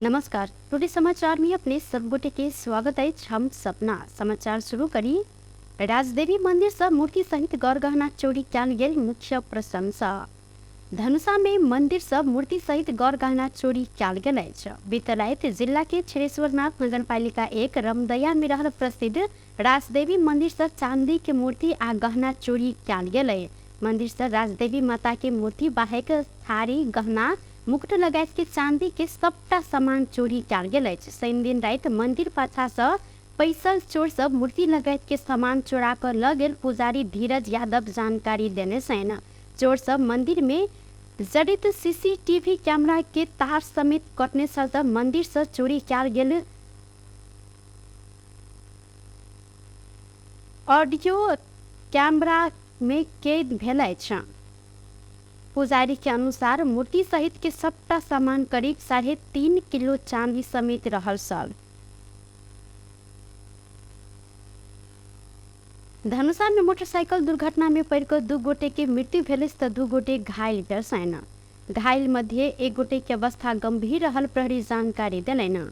नमस्कार, टुडे समाचार में अपने सब गोटे के स्वागत अछि। हम सपना समाचार शुरू करी। राजदेवी मंदिर से मूर्ति सहित गौर गहना चोरी कयल गेल मुख्य प्रशंसा। धनुषा में मंदिर से मूर्ति सहित गौर गहना चोरी कयल गेल अछि। बीतल राति जिला के क्षीरेश्वरनाथ नगरपालिका 1 रमदया में रहल प्रसिद्ध राजदेवी मंदिर से चांदी के मूर्ति आ गहना चोरी कयल गेल। मंदिर से राजदेवी माता के मूर्ति बाहेक थारी, गहना, मुकुट लगायत के चांदी के सबटा सामान चोरी कयल गेल अछि। शनि दिन राति मंदिर पाछा से पैसल चोर सब मूर्ति लगायत के सामान चोरा कर ल गेल पुजारी धीरज यादव जानकारी देने छनि। चोर सब मंदिर में जड़ित सीसीटीवी कैमरा के तार समेत कटने छल त मंदिर से चोरी कयल गेल ऑडियो कैमरा में कैद भेल अछि। पुजारी के अनुसार मूर्ति सहित के सबटा सामान करीब 3.5 किलो चांदी समेत रहल छल। धनुषा में मोटरसाइकिल दुर्घटना में पड़ि कऽ 2 गोटे के मृत्यु भेल तऽ 2 गोटे घायल भेल छनि। घायल मध्ये 1 गोटे के अवस्था गंभीर रहल प्रहरी जानकारी देलनि।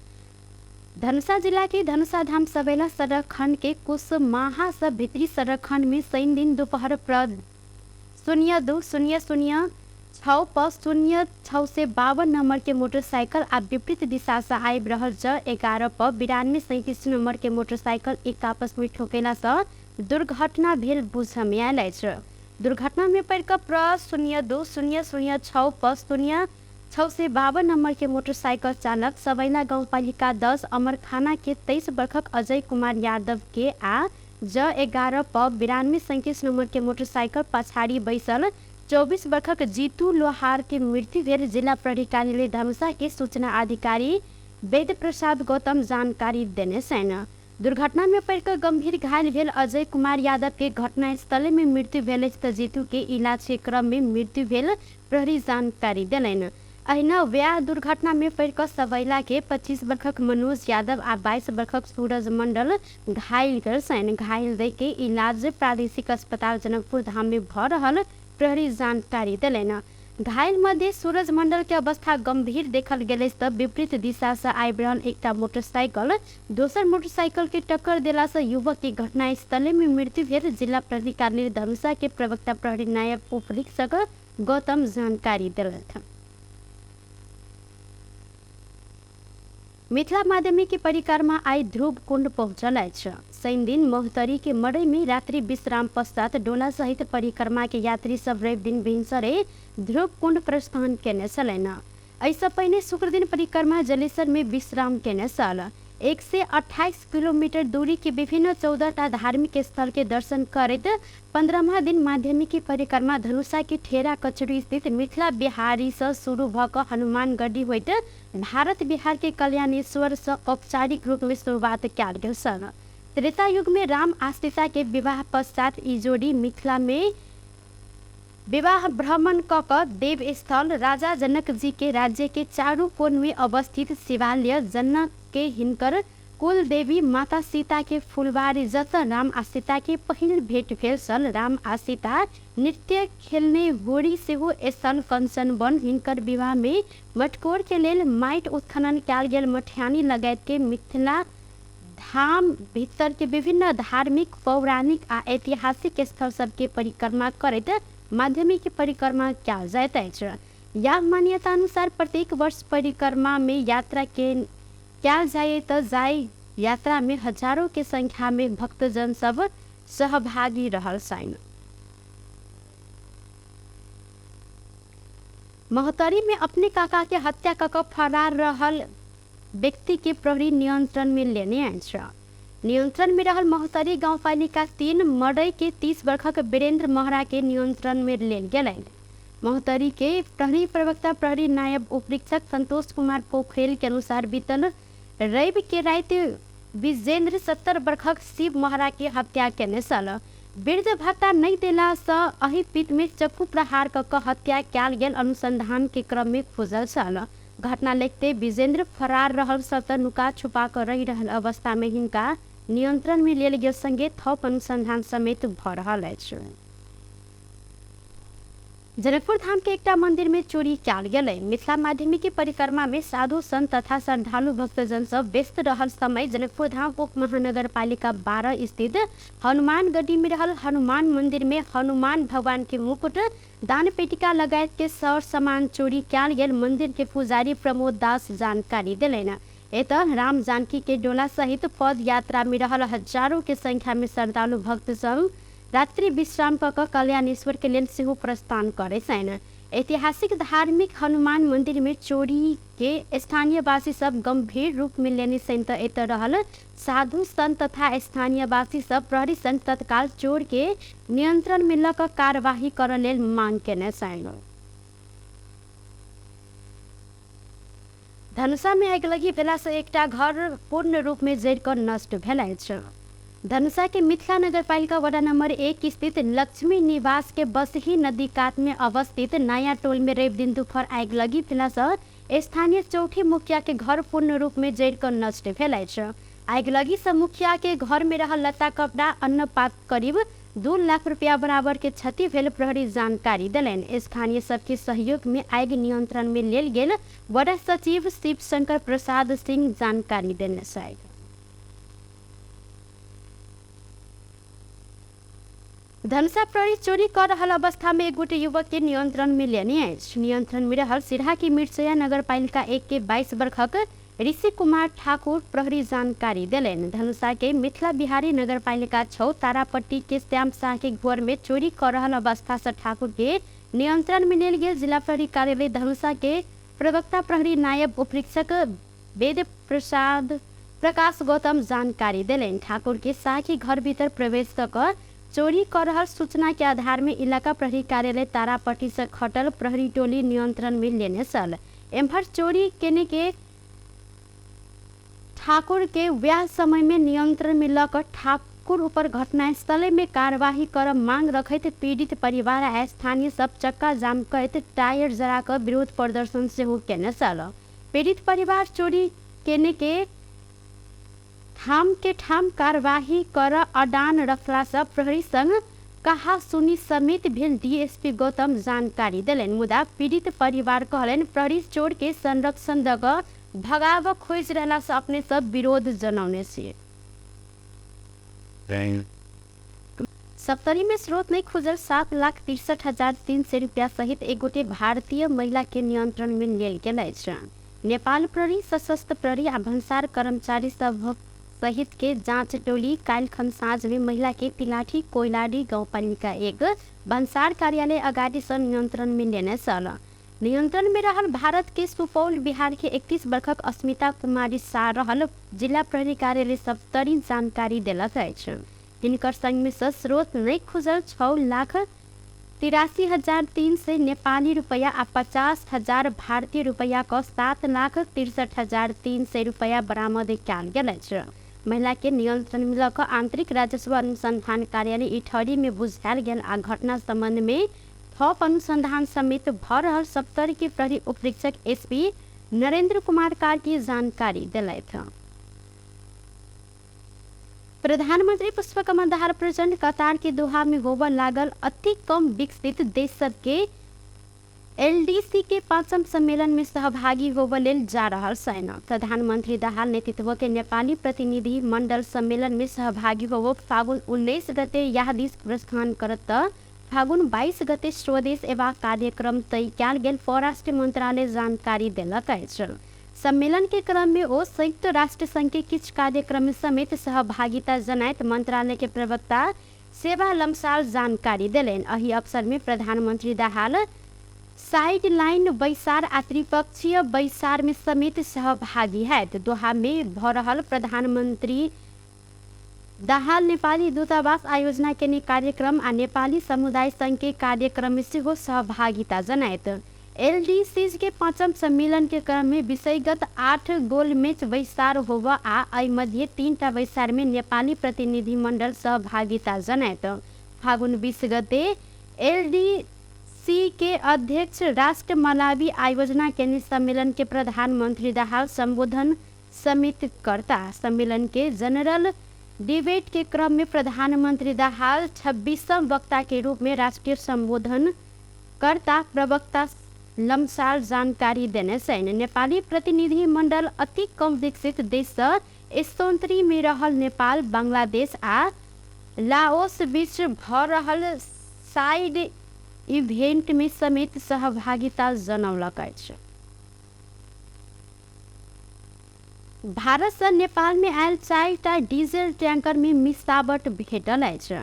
धनुषा जिला के धनुषा धाम सबैला सड़क खंड के कुशमाहा से भीतरी सड़क खंड में शनि दिन दोपहर पर 0 2 0 0 6 पर 0 652 नंबर के मोटरसाइकिल आ विपरीत दिशा से आबि रहल ज 11 पर 92 37 नंबर के मोटरसाइकिल एक आपस में ठोकेला से दुर्घटना भेल बुझ में आयल अछि। दुर्घटना में पड़ि कऽ प्र 0 2 0 0 6 पर 0 652 नंबर के मोटरसाइकिल चालक सबैला गाउँपालिका 10 अमरखाना के 23 वर्षक अजय कुमार यादव के आ ज 11 पर 92 37 नंबर के मोटरसाइकिल पछाड़ी बैसल 24 वर्षक जीतू लोहार के मृत्यु भेल जिला प्रहरी कार्यालय धनुषा के सूचना अधिकारी वेद प्रसाद गौतम जानकारी देने छनि। दुर्घटना में पड़ि कऽ गंभीर घायल भेल अजय कुमार यादव के घटनास्थले में मृत्यु भेल अछि तऽ जीतू के इलाज के क्रम में मृत्यु भेल प्रहरी जानकारी देलनि। अहिना वएह दुर्घटना में पड़ि कऽ सबैला के 25 वर्षक मनोज यादव आ 22 वर्षक सूरज मंडल घायल भेल छनि। घायल दय के इलाज प्रादेशिक अस्पताल जनकपुर धाम में भऽ रहल प्रहरी जानकारी देलनि। घायल मध्ये सूरज मंडल के अवस्था गंभीर देखल गेल अछि तऽ विपरीत दिशा से आबि रहल एकटा मोटरसाइकिल दोसर मोटरसाइकिल के टक्कर देला से युवक के घटनास्थले में मृत्यु भेल जिला प्रहरी कार्यालय धनुषा के प्रवक्ता प्रहरी नायब उप अधीक्षक गौतम जानकारी देलथि। मिथिला माध्यमिक के परिक्रमा आइ ध्रुव कुंड पहुंचल अछि। शनि दिन महोत्तरी के मड़ई में रात्रि विश्राम पश्चात डोला सहित परिक्रमा के यात्री सब रवि दिन भिनसरे ध्रुव कुंड प्रस्थान केने छलनि। एहिसँ पहिने शुक्र दिन परिक्रमा जलेसर में विश्राम केने छल। 128 किलोमीटर दूरी के विभिन्न 14टा धार्मिक स्थल के दर्शन करैत 15वां दिन माध्यमिक परिक्रमा धनुषा के ठेरा कचरी स्थित मिथिला बिहारी से शुरू भऽ कऽ हनुमानगढ़ी होइत भारत बिहार के कल्याणेश्वर से औपचारिक रूप में शुरुआत कयल गेल छल। त्रेता युग में राम आ सीता के विवाह पश्चात ई जोड़ी मिथिला में विवाह भ्रमण कऽ कऽ देवस्थल राजा जनक जी के राज्य के चारू कोण में अवस्थित शिवालय जनक के हिनकर कुल देवी माता सीता के फुलबारी जतऽ राम आ सीता के पहिल भेंट भेल छल, राम आ सीता नृत्य खेलने होरी सेहो स्थल कंचन वन हिनकर विवाह में मटकोर के लेल माटि उत्खनन कयल गेल मठियानी लगायत के मिथिला धाम भीतर के विभिन्न धार्मिक, पौराणिक आ ऐतिहासिक स्थल सबके परिक्रमा करैत माध्यमिक परिक्रमा कयल जाइत अछि। यह मान्यता अनुसार प्रत्येक वर्ष परिक्रमा में यात्रा के कयल जाय तऽ जाय यात्रा में हजारों के संख्या में भक्तजन सब सहभागी रहल छनि। महोत्तरी में अपने काका के हत्या कऽ कऽ फरार रहल व्यक्ति के प्रहरी नियंत्रण में लेने अछि। नियंत्रण में रहल महोत्तरी गाउँपालिका 3 मडई के 30 वर्षक वीरेंद्र महरा के नियंत्रण में लेल गेलनि। महोत्तरी के प्रहरी प्रवक्ता प्रहरी नायब उपरीक्षक संतोष कुमार पोखरेल के अनुसार बीतल रवि के राति विजेंद्र 70 वर्षक शिव महरा के हत्या केने छल। वृद्ध भत्ता नहि देला सँ अहि पीत में चक्कू प्रहार कऽ कऽ हत्या कयल गेल अनुसंधान के क्रम में खुजल छल। घटना देखते विजेंद्र फरार रहल सत नुका छुपा कऽ रहि रहल अवस्था में हिनका नियंत्रण में लेल गेल संगे थप अनुसंधान समेत भऽ रहल अछि। जनकपुर धाम के एकटा मंदिर में चोरी कयल गेलै। मिथिला माध्यमिक परिक्रमा में साधु संत तथा श्रद्धालु भक्तजन सब व्यस्त रहल समय जनकपुर धाम उप महानगरपालिका 12 स्थित हनुमानगढ़ी में रहल हनुमान मंदिर में हनुमान भगवान के मुकुट, दान पेटिका लगायत के सर सामान चोरी कयल गेल मंदिर के पुजारी प्रमोद दास जानकारी देलनि। एतऽ राम जानकी के डोला सहित पद यात्रा में रहल हजारों के संख्या में श्रद्धालु भक्त सब रात्रि विश्राम कऽ कऽ कल्याणेश्वर के लेल सेहो प्रस्थान करै छनि। ऐतिहासिक धार्मिक हनुमान मंदिर में चोरी के स्थानीयवासी सब गंभीर रूप में लेने छनि तऽ एतऽ रहल साधु संत तथा स्थानीयवासी सब प्रहरी संग तत्काल चोर के नियंत्रण में लऽ कऽ कार्यवाही करऽ लेल मांग केने छनि। धनुषा में आगिलगी भेलासँ एकटा घर पूर्ण रूप में जरि कऽ नष्ट भेल अछि। धनुषा के मिथिला नगरपालिका वडा नंबर 1 स्थित लक्ष्मी निवास के बसही नदी कात में अवस्थित नया टोल में रवि दिन दुपहर आगिलगी भेलासँ स्थानीय चौठी मुखिया के घर पूर्ण रूप में जरि कऽ नष्ट भेल अछि। आगिलगी सँ मुखिया के घर में रहल लत्ता कपड़ा अन्न पात करीब 2 लाख रुपया बराबर के क्षति भेल प्रहरी जानकारी देलनि। स्थानीय सबके सहयोग में आगि नियंत्रण में लेल गेल वडा सचिव शिव शंकर प्रसाद सिंह जानकारी देने छथि। धनुषा प्रहरी चोरी कर रहल अवस्था में एक गोटे युवक के नियंत्रण में लेने अछि। नियंत्रण में रहल सिरहा के मिर्चैया नगरपालिका 1 के 22 वर्षक ऋषि कुमार ठाकुर प्रहरी जानकारी देलनि। धनुषा के मिथिला बिहारी नगरपालिका 6 तारापट्टी के श्याम शाह के घर में चोरी कर रहल अवस्था से ठाकुर के नियंत्रण में लेल गेल जिला प्रहरी कार्यालय धनुषा के प्रवक्ता प्रहरी नायब उपरीक्षक वेद प्रसाद प्रकाश गौतम जानकारी देलनि। ठाकुर के शाह के घर भीतर प्रवेश कऽ चोरी कर रहल सूचना के आधार में इलाका प्रहरी कार्यालय तारापट्टी से खटल प्रहरी टोली नियंत्रण में लेने छल। एम्हर चोरी केने के ठाकुर के व्याह समय में नियंत्रण में लऽ कऽ ठाकुर ऊपर घटनास्थल में कार्यवाही कर मांग रखैत पीड़ित परिवार आ स्थानीय सब चक्का जाम करैत टायर जरा कऽ विरोध प्रदर्शन सेहो केने छल। पीड़ित परिवार चोरी केने के ठाम के ठाम कार्यवाही कर अडान रखला सँ प्रहरी संग कहा सुनी समेत भेल डीएसपी गौतम जानकारी देलनि। मुदा पीड़ित परिवार कहलनि प्रहरी चोर के संरक्षण दऽ कऽ भगाबऽ खोजि रहला सँ अपने सब विरोध जनौने छी। सप्तरी में स्रोत नहीं खुजल 7,63,300 रुपया सहित एक गोटे भारतीय महिला के नियंत्रण में लेल गेल अछि। नेपाल प्रहरी, सशस्त्र प्रहरी आ भन्सार कर्मचारी सब सहित के जांच टोली काल्हिखन साँझ में महिला के तिलाठी कोइलाडी गाउँपालिका 1 भन्सार कार्यालय अगाडि सँ नियंत्रण में लेने छल। नियंत्रण में रहल भारत के सुपौल बिहार के 31 वर्षक अस्मिता कुमारी शाह रहल जिला प्रहरी कार्यालय सप्तरी जानकारी देलक अछि। हिनकर संग में सँ स्रोत नहीं खुजल 6,83,300 नेपाली रुपैया आ 50,000 भारतीय रुपैया क 7,63,300 रुपैया बरामद कयल गेल अछि। महिला के नियंत्रण में लऽ कऽ आंतरिक राजस्व अनुसंधान कार्यालय इटहरी में बुझायल गेल आ घटना संबंध में थप अनुसंधान समेत भऽ रहल सप्तरी के प्रहरी उपरीक्षक एसपी नरेंद्र कुमार कार्की जानकारी देलथि। प्रधानमंत्री पुष्पकमल दाहाल प्रचण्ड कतार के दोहा में होबऽ लागल अति कम विकसित देश सबके एलडीसी के 5म सम्मेलन में सहभागी होबऽ लेल जा रहल छनि। प्रधानमंत्री दाहाल नेतृत्व के नेपाली प्रतिनिधि मंडल सम्मेलन में सहभागी होबऽ फागुन 19 गते यह दिस प्रस्थान करत त फागुन 22 गते स्वदेश एबा कार्यक्रम तय कयल गेल परराष्ट्र मंत्रालय जानकारी देलक अछि। सम्मेलन के क्रम में ओ संयुक्त राष्ट्र संघ के किछु कार्यक्रम में समेत सहभागिता जनाइत मंत्रालय के प्रवक्ता सेवा लम्साल जानकारी देलनि। एहि अवसर में प्रधानमंत्री दाहाल साइड लाइन बैसार आ त्रिपक्षीय बैसार में समेत सहभागी हैत। दोहा में भऽ रहल प्रधानमंत्री दाहाल नेपाली दूतावास आयोजना केने कार्यक्रम आ नेपाली समुदाय संघ के कार्यक्रम में सेहो सहभागिता जनाइत। एलडीसीज के 5म सम्मेलन के क्रम में विषयगत 8 गोलमेच बैसार होब आ एहि मध्ये 3टा बैसार में नेपाली प्रतिनिधि मंडल सहभागिता जनाइत। फागुन 20 गते एलडीसी के अध्यक्ष राष्ट्र मलावी आयोजना केने सम्मेलन के प्रधानमंत्री दाहाल संबोधन समेत करता। सम्मेलन के जनरल डिबेट के क्रम में प्रधानमंत्री दाहाल 26वां वक्ता के रूप में राष्ट्रीय संबोधन कर्ता प्रवक्ता लम्साल जानकारी देने छनि। नेपाली प्रतिनिधि मण्डल अति कम विकसित देश सँ में रहल नेपाल, बांग्लादेश आ लाओस बीच भ रहल साइड इवेंट में समेत सहभागिता जनौलक अछि। भारत सँ नेपाल में आयल 4टा डीजल टैंकर में मिलावट भेटल अछि।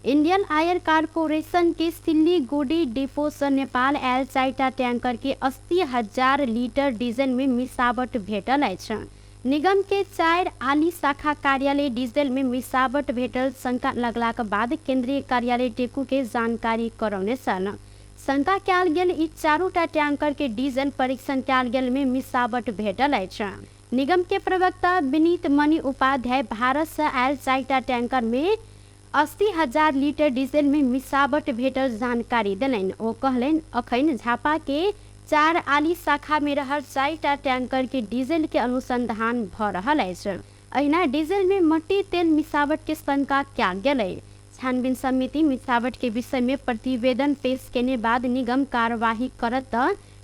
इंडियन आयल कारपोरेशन के सिलीगुड़ी डिपो सँ नेपाल आयल 4टा टैंकर के 80,000 लीटर डीजल में मिलावट भेटल अछि। निगम के 4 आली शाखा कार्यालय डीजल में मिलावट भेटल शंका लगलाक बाद केंद्रीय कार्यालय टेकू के जानकारी करौने छल। शंका कयल गेल ई 4टा टैंकर के डीजल परीक्षण कयल गेल में मिलावट भेटल अछि। निगम के प्रवक्ता विनीत मणि उपाध्याय भारत से आयल 4टा टैंकर में 80,000 लीटर डीजल में मिलावट भेटल जानकारी देलनि। ओ कहलनि अखन झापा के 4 आली शाखा में रहल 4टा टैंकर के डीजल के अनुसंधान भ रहल अछि। अहिना डीजल में मट्टी तेल मिलावट के शंका कयल गेलै। छानबीन समिति मिलावट के विषय में प्रतिवेदन पेश केने बाद निगम कार्यवाही करत त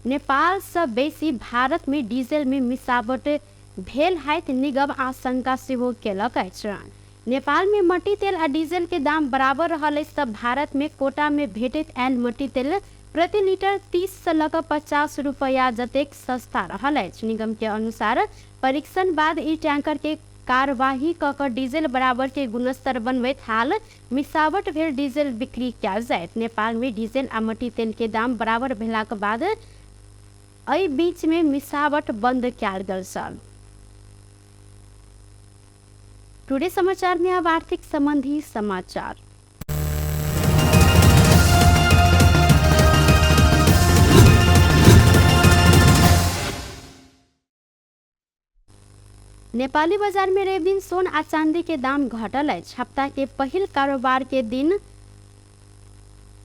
नेपाल सँ बेसी भारत में डीजल में मिलावट भेल हैत निगम आशंका सेहो केलक अछि। नेपाल में मट्टी तेल आ डीजल के दाम बराबर रहल अछि त भारत में कोटा में भेटैत आयल मट्टी तेल प्रति लीटर 30 से लऽ कऽ 50 रुपया जतेक सस्ता रहल अछि। निगम के अनुसार परीक्षण बाद ई टैंकर के कार्यवाही कऽ कऽ डीजल बराबर के गुणस्तर बनबैत हाल मिलावट भेल डीजल बिक्री कयल जायत। नेपाल में डीजल आ मट्टी तेल के दाम बराबर भेलाक बाद एहि बीच में मिलावट बंद कयल गेल छल। टुडे समाचार में अब आर्थिक संबंधी समाचार। नेपाली बाजार में रवि दिन सोन आ चांदी के दाम घटल अछि। हप्ता के पहिल कारोबार के दिन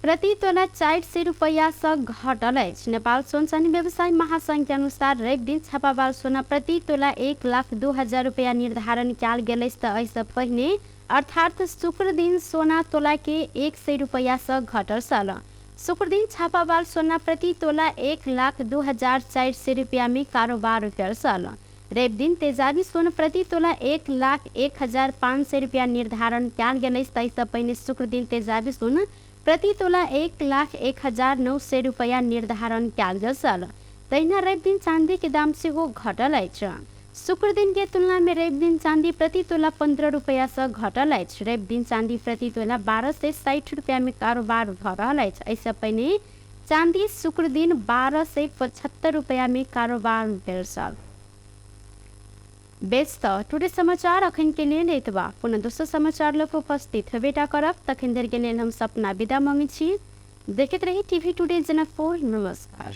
प्रति तोला 400 रुपया सँ घटल अछि। नेपाल सोन चानी व्यवसाय महासंघ के अनुसार रवि दिन छापावाल सोना प्रति तोला 1,02,000 रुपया निर्धारण कयल गेल अछि त एहिसँ पहिने अर्थात शुक्र दिन सोना तोला के 100 रुपया सँ घटल छल। शुक्र दिन छापावाल सोना प्रति तोला 1,02,400 रुपया में कारोबार भेल छल। रवि दिन तेजाबी सोन प्रति तोला 1,01,500 रुपया निर्धारण कयल गेल अछि। ताहिसँ पहिने शुक्र दिन तेजाबी सोन प्रति तोला 1,01,900 रुपया निर्धारण कयल गेल छल। तहिना रवि दिन चांदी के दाम सेहो घटल अछि। शुक्र दिन के तुलना में रवि दिन चांदी प्रति तोला 15 रुपया सँ घटल अछि। रवि दिन चांदी प्रति तोला 1260 रुपया में कारोबार भऽ रहल अछि। एहिसँ पहिने चांदी शुक्र दिन 1275 रुपया में कारोबार भेल छल। बेस त टुडे समाचार अखन के लेल एतबा। पुनः दोसर समाचार लऽ कऽ उपस्थित हेबेटा करब। तखन धरि के लेल हम सपना विदा मांगै छी। देखैत रही टीवी टुडे जनकपुर। नमस्कार।